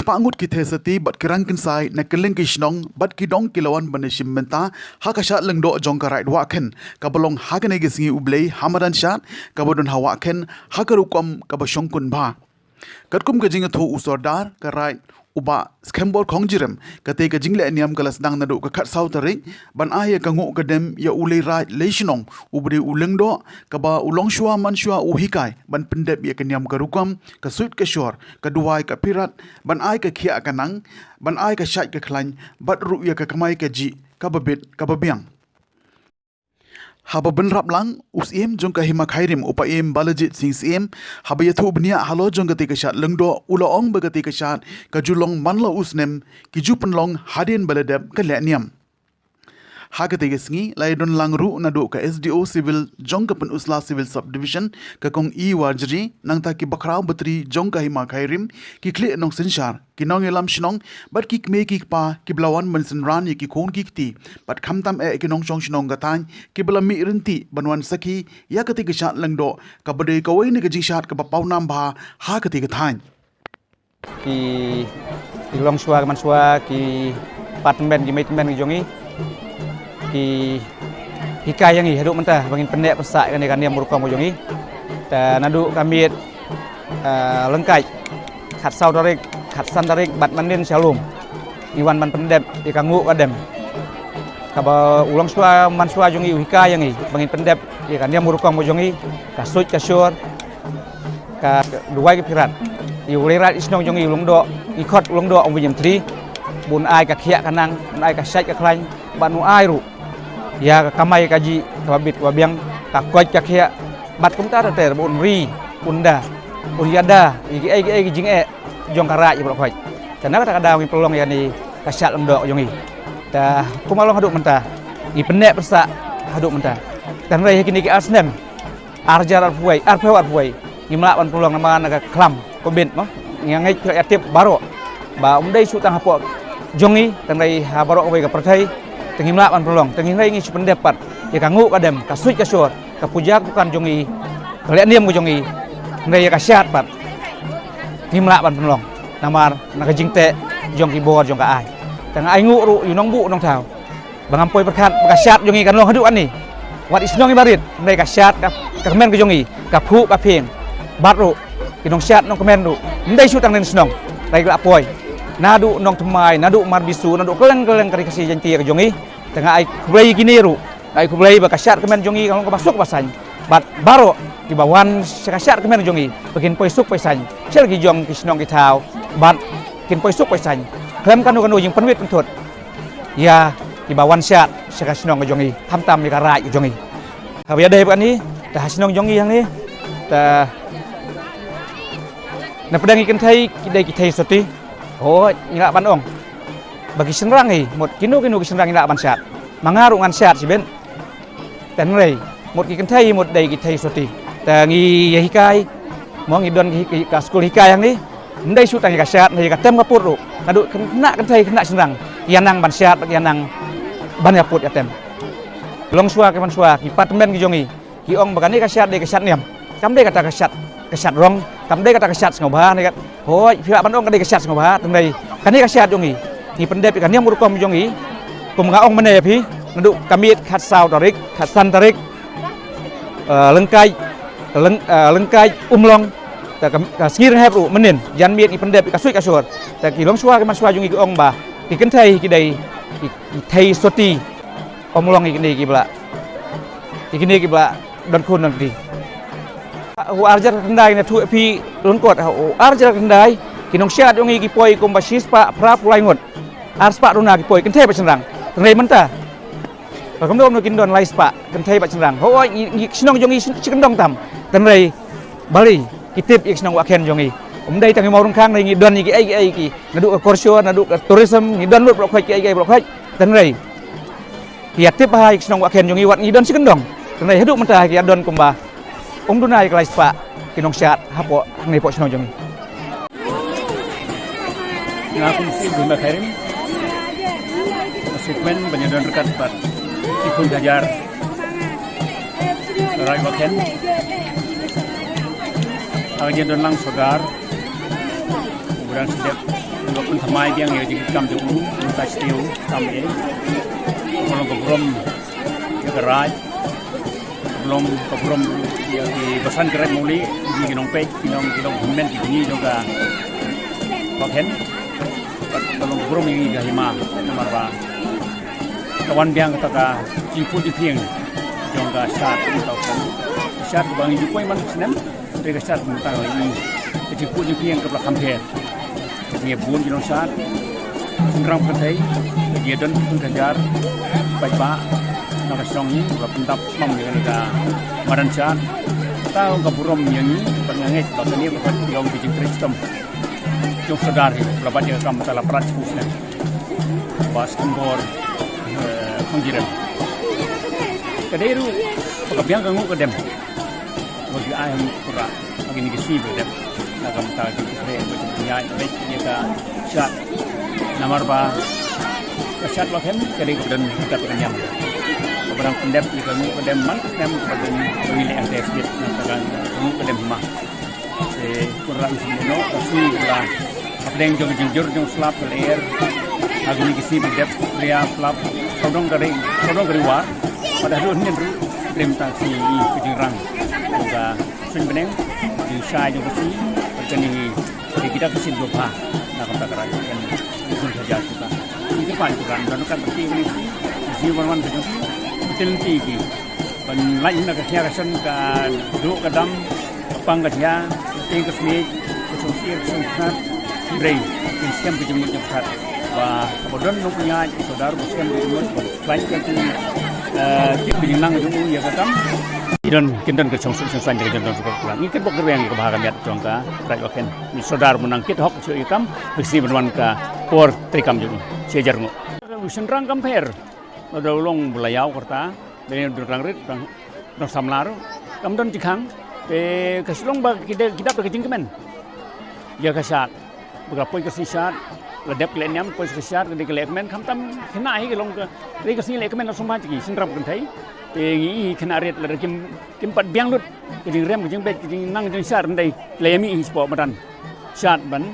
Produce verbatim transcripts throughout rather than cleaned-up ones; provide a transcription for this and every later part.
Pah ngut ki thei sati bad ki rang kynsai na kylleng ki shnong bad ki dong ki la wan ban ïashim bynta ha ka shad lyngdoh jong ka Raid Wahkhen kaba long ha kane ka sngi U Blei ha madan shad kaba don ha Wahkhen ha ka rukom kaba shongkun bha. Katkum ka jingïathuh u Sordar ka Raid u Bah Skhembor Khongjirem, kata ka jingleh niam ka la sdang naduh ka khatsaw tarik ban ai ïa ka nguh ka dem ïa u Leiraid Leishnong uba dei u Lyngdoh, kaba u longshuwa manshuwa u hikai ban pyndep ïa ka niam ka rukom, ka suit ka shor, ka duwai ka phirat, ban ai ka khiah ka nang, ban ai ka shait ka khlaiñ, bad ruh ïa ka kamai kajih kaba bit kaba biang. Haba bynrap lang, u Syiem jong ka Hima Khyrim u Paiem Balajied Singh Syiem, haba ïathuh bniah halor jong kata ka shad lyngdoh, u la ong ba kata ka shad ka ju long man la u snem, ki ju pynlong hadien ba la dep ka leh niam. Ha kata ka sngi, la ïadon lang ruh naduh ka S D O Civil jong ka Pynursla Civil Subdivision, ka Kong E Warjri, nangta ki bakhraw batri jong ka Hima Khyrim, ki khlieh nongsynshar, ki nongïalam shnong, bad ki kmie ki kpa kiba la wan ban synran ïa ki khun ki kti, bad khamtam eh ki nongshong shnong ka thaiñ kiba la mih rynti ban wan sakhi ïa kata ka shad lyngdoh kaba dei kawei na ka jingshad kaba pawnam bha ha kata ka thaiñ. Ki, ki longshuwa ki manshuwa, ki patmen ki meitmen ki jong ngi, ki hikai ïa ngi haduh mynta ba ngin pynneh pynsah ïa kane ka niam rukom ka jong ngi. Te naduh ka miet, ah, lyngkait, khatsaw tarik, khatsan tarik bad mynnin sha lum, ngi wan ban pyndep ïa ka nguh ka dem kaba u longshuwa manshuwa jong ngi u hikai ïa ngi ba ngin pyndep ïa ka niam rukom ka jong ngi, ka suit ka shor, ka duwai ka phirat. Ïa u Leiraid Leishnong jong ngi u Lyngdoh, ngi khot u Lyngdoh ong ba un ïam thli, ba un ai ka khiah ka nang, un ai ka shait ka khlaiñ, bad un ai ruh ïa ka kamai kajih kaba bit kaba biang, ka koit ka khiah, bad kumta ter ter, ba un ri, un da, un ïada ïa kiei kiei ki jingeh jong ka raid ïa baroh khoit. Te na kata ka daw ngi pynlong ïa kane ka shad lyngdoh jong ngi. Te kumba long haduh mynta, ngi pynneh pynsah haduh mynta. Te hynrei ha kine ki ar snem, ar hajar arphew wei, arphew arphew wei, ngim lah ban pynlong namar na ka khlam Covid mo. Ngi ngeit phi ïa tip baroh ba ym dei shuh tang hapoh jong ngi, te hynrei ha baroh kawei ka pyrthei. Te ngim lah ban pynlong, te hynrei ngi shu pyndep pat ïa ka nguh ka dem, ka suit ka shor, ka puja ka pukan jong ngi, ka leh niam ka jong ngi. Hynrei ïa ka shad pat ngim lah ban pynlong namar na ka jingteh jong ki bor jong ka aiñ. Te nga ainguh ruh ïa u nongbuh nongthaw ba ngam poi pyrkhat ba ka shad jong ngi kan long haduh katne. Wat i shnong i barit, hynrei ka shad ka, ka kmen ka jong ngi, ka phuh ka phieng. Bad ruh ki nongshad nongkmen ruh, ym dei shuh tang na shnong, hynrei ki la poi naduh Nongthymmai, naduh Marbisu, naduh kylleng kylleng ka Ri Khasi Jaiñtia ka jong ngi. Te nga ai khublei ïa kine ruh, nga ai khublei ba ka shad kmen jong ngi kan long kaba suk ba saiñ. Bad baroh kiba wan sha ka shad kmen jong ngi ba kin poi suk poi saiñ sha la ki jong ki shnong ki thaw, bad kin poi suk poi saiñ khlem kano kano jingpynwit pynthut ïa kiba wan shad sha ka shnong ka jong ngi, khamtam ïa ka raid ka jong ngi. Haba ïadei bad kane, te ha shnong jong ngi hangne, te na pdeng ki kynthei ki dei ki thei soti. Hooid, ngi lah ban ong ba ki shynrang hi, mut kino kino ki shynrang ngi lah ban shad. Ma nga ruh ngan shad shibit. Te hynrei mut ki kynthei mut dei ki thei soti. Te ngi ïa hikai, mo, ngi don ki, ki, ka skul hikai hangne. Ym dei shuh tang ïa ka shad, hynrei ïa ka tem ka put ruh, naduh khynnah kynthei khynnah shynrang, ïa nang ban shad bad ïa nang ban ïa put ïa tem. Longshuwa ki manshuwa, ki patmen ki jong ngi, ki ong ba kane ka shad dei ka shad niam. Kam dei kata ka shad, ka shad rong, kam dei kata ka shad sngewbha ne kat. Hooid, phi lah ban ong ka dei ka shad sngewbha, te hynrei kane ka shad jong ngi, ngi pyndep ïa ka niam rukom jong ngi. Kum nga ong mynne ïa phi, naduh ka miet khatsaw tarik, khatsan tarik, eh, lyngkait, lyng-, eh, lyngkait, umlong, te ka, ka sngi rynghep ruh mynnin janmiet ngi pyndep ïa ka suit ka shor. Te ki longshuwa ki manshuwa jong ngi ki ong ba ki kynthei ki dei ki, ki thei soti. Ym long ïa kine kiba la, ïa kine kiba la don khun don kti. U ar hajar khyndai, nga thuh ïa phi lyngkot, u ar hajar khyndai ki nongshad jong ngi ki poi kumba shispah phraphew lai ngut. Arspah duna ki poi, kynthei bad shynrang. Te hynrei mynta ba kumno kumno kin don lai spah kynthei bad shynrang. Hooid, ngi, ngi, shnong jong ngi shi, shi kyndong tam. Te hynrei balei ki tip ïa ka shnong Wahkhen jong ngi? Ym dei tang ïa u maw ryngkhang, hynrei ngi don ïa kiei kiei ki, naduh ka culture, naduh ka tourism, ngi don lut baroh khoit kiei kiei baroh khoit. Te hynrei ki ïa tip bha ïa ka shnong Wahkhen jong ngi wat ngi don shi kyndong. Te hynrei haduh mynta ki ïa don kumba ym duna ïa ki lai spah ki nongshad hapoh hangne hapoh shnong jong ngi. Nga kum u Syiem Hima Khyrim, nga sngewkmen ban ïa don ryngkat bad ki khun ki hajar Raid Wahkhen. Nga ïa don lang u Sordar uba dang shu dep Ba pynthymmai biang ïa ka jingkam jong u, mynta sha u kam eh. Ka long ka burom ïa ka raid, ka long ka burom ïa ki basan ka raid Mawlieh, ki nongpeit, ki long, ki long hynmen ki jong ka Bakhen. Bad ka long ka burom ïa ngi ka hima, namar ba ka wan biang kata ka jingput jingphieng jong ka shad, ka shad kaba ngi ju poi man snem. Te ka shad mynta ka la ïohi ka jingput jingphieng kaba la kham pher. Ngi bun ki nongshad, shynrang pyrthei, ka jingdon ki pynkajar paidbah na ka shnong hi, ba pyndap smam ïa kane ka madan shad. Kata ka burom ïa ngi, bad nga ngeit ba kane ka pat ka long ka jingtrei shitom jong sordar hi, ba la bat ïa ka kam mynta la prat shiphew snem. Bah Skhem Bor, eh, Khongjirem. Ka dei ruh ba ka biang ka nguh ka dem. Ba ki ai ha ngi, Kynrad, ha kine ki sngi ba dep. Na ka bynta ka jingkyrkhu, ka jingpynïaid beit ïa ka shad. Namar ba ka shad Bakhen ka dei kaba don ha ka niam. Kaba dang pyndep ïa ka nguh ka dem man ka snem, kaba don ba ngi leh hangtei ha sbit, na ka bynta ka nguh ka dem hima. Te Kynrad, u sngewbha noh ka sngi ba la hapdeng jong ka jingjur jong slap ka lyer. Ha kine ki sngi ba dep, ria slap, sawdong ka dei, sawdong ka dei war. Bad haduh hynnin ruh, rim tang sngi, i ka jingrang jong ka suiñ bneng, jingshai jong ka sngi, bad kane hi ka dei ki dak ki shin jong pha na ka bynta ka raid, kan jingkhaja jong ka. Ngi kyrpad ïa u Kynrad, don ka bynta kane ka sngi, sngi wan wan ka jong ki, ka lynti ki. Ban lait na ka khia ka shon, ka duh ka dam, ka pang ka dhia, ka tieng ka smiej, ka shongsyier ka shongknat, hynrei kin skhem ka jingmut jingpyrkhat. Ba haba don nongpynïaid, ka sordar ba skhem ka jingmut, ba khlaiñ ka jing, eh, tip ka jingnang jong u ïa ka kam. Ki don, kin don ka shongsuk shongsaiñ, ka jingdon suk ka kular. Ngi kitbok kitrwiang ïa ka bha ka miat jong ka raid Bakhen. Ngi sordar ba nang kit hok shuh ïa ka kam, ba ka sngi ban wan ka por treikam jong u. Shi hajar nguh. Shynrang kam pher. Lada u long ba la ïaw kyrta, lane u dang rit, dang, dang samla ruh, kam don jingkhang. Te ka shu long ba ki dei, ki dap da ka jingkmen ïa ka shad. Ba ka la poi ka sngi shad, la dep ka lehniam, poi ka sngi shad, ka dei ka lehkmen, khamtam khynnah hi ka long ka, ka dei ka sngi lehkmen, la sngewbha jong ki shynrang kynthei. Te ngi i khynnah rit lada kim, kim pat biang lut ka jingrem, ka jingbeit, ka jingnang jingshad, hynrei la ïa mih hi shapoh madan shad ban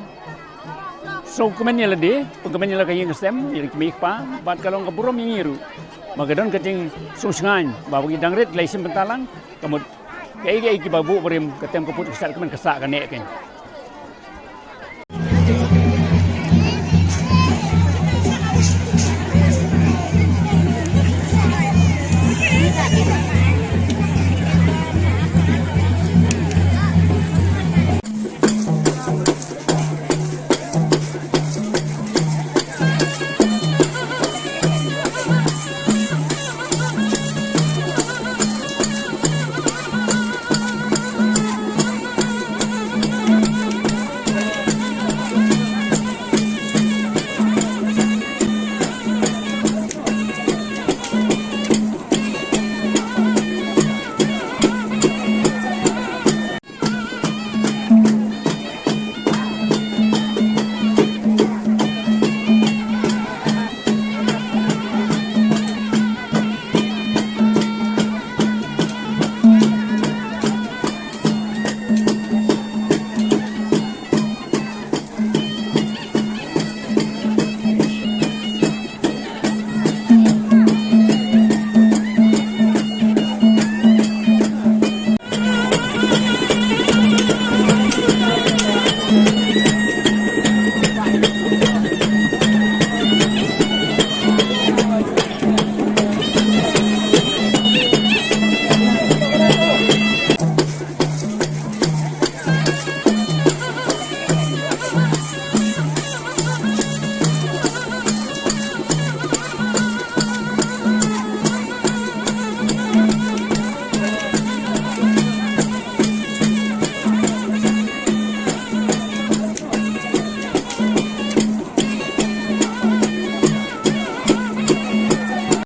sngewkmen ïa lade, pynkmen ïa la ka ïing ka sem, ïa la ki mei ki pa, bad ka long ka burom ïa ngi ruh. Ba ka don ka jingsngewsngaiñ ba ki dang rit, la ïa shim bynta lang, ka mut kaei kaei kiba buh barim, ka tem ka put ka sah, ka men ka sah ka neh kein.